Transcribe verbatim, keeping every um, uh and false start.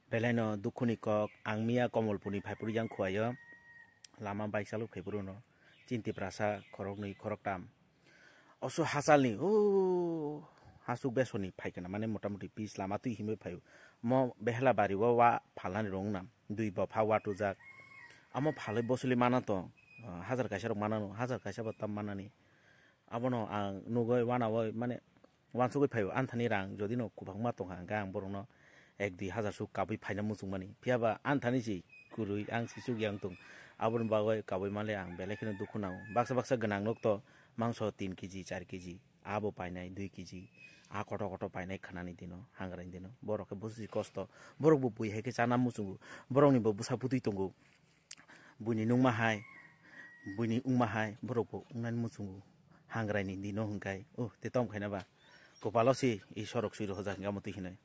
Belai no dukhu ni kok, ang miya Komolpur ni phaiphuru yang khuaio, lama bike chalok phaiphuru no, chini Tiprasa khoroknwi khoroktam. Oso hachalni, o, hasuk besoni phaikana, mane motamoti pis lama twi himwi phaio. Mo behela bari o wa phalnani rong na, dui bopha wa tujak. Amo phalwi bosoli mana to, ah, hajar kaisa rok manano, hajar kaisa bo tam manani. Abono ang nugwi wanawoi, mane, wansugwi phaio, anthani rang jodi no kwbangma tongkha, hwnkhe ang borokno ek dui hajar suk kabwi phaina muchungmani. Phiyaba anthani si kwrwi ang sisuk yang tong. Aboni bagwi kabwi manle ang belai kheno dukhu nango. Baksa baksa gwnang nok to mangso tin kg, char kg, abo painai dui kg. A koto koto painai khanani dino, hangrani dino. Borok khe busi kosto. Borok bo bui hai khe chana muchungo. Borokni bo bwsa bwtwi tongo. Buini nungma hai, buini wngma hai, borok bo wngnani muchungo. Hangraini dino hwnkhe, uh, te tom khaina ba. Kopalo si, i sorok sui rohorjak hwnkhe amo twi hinwi.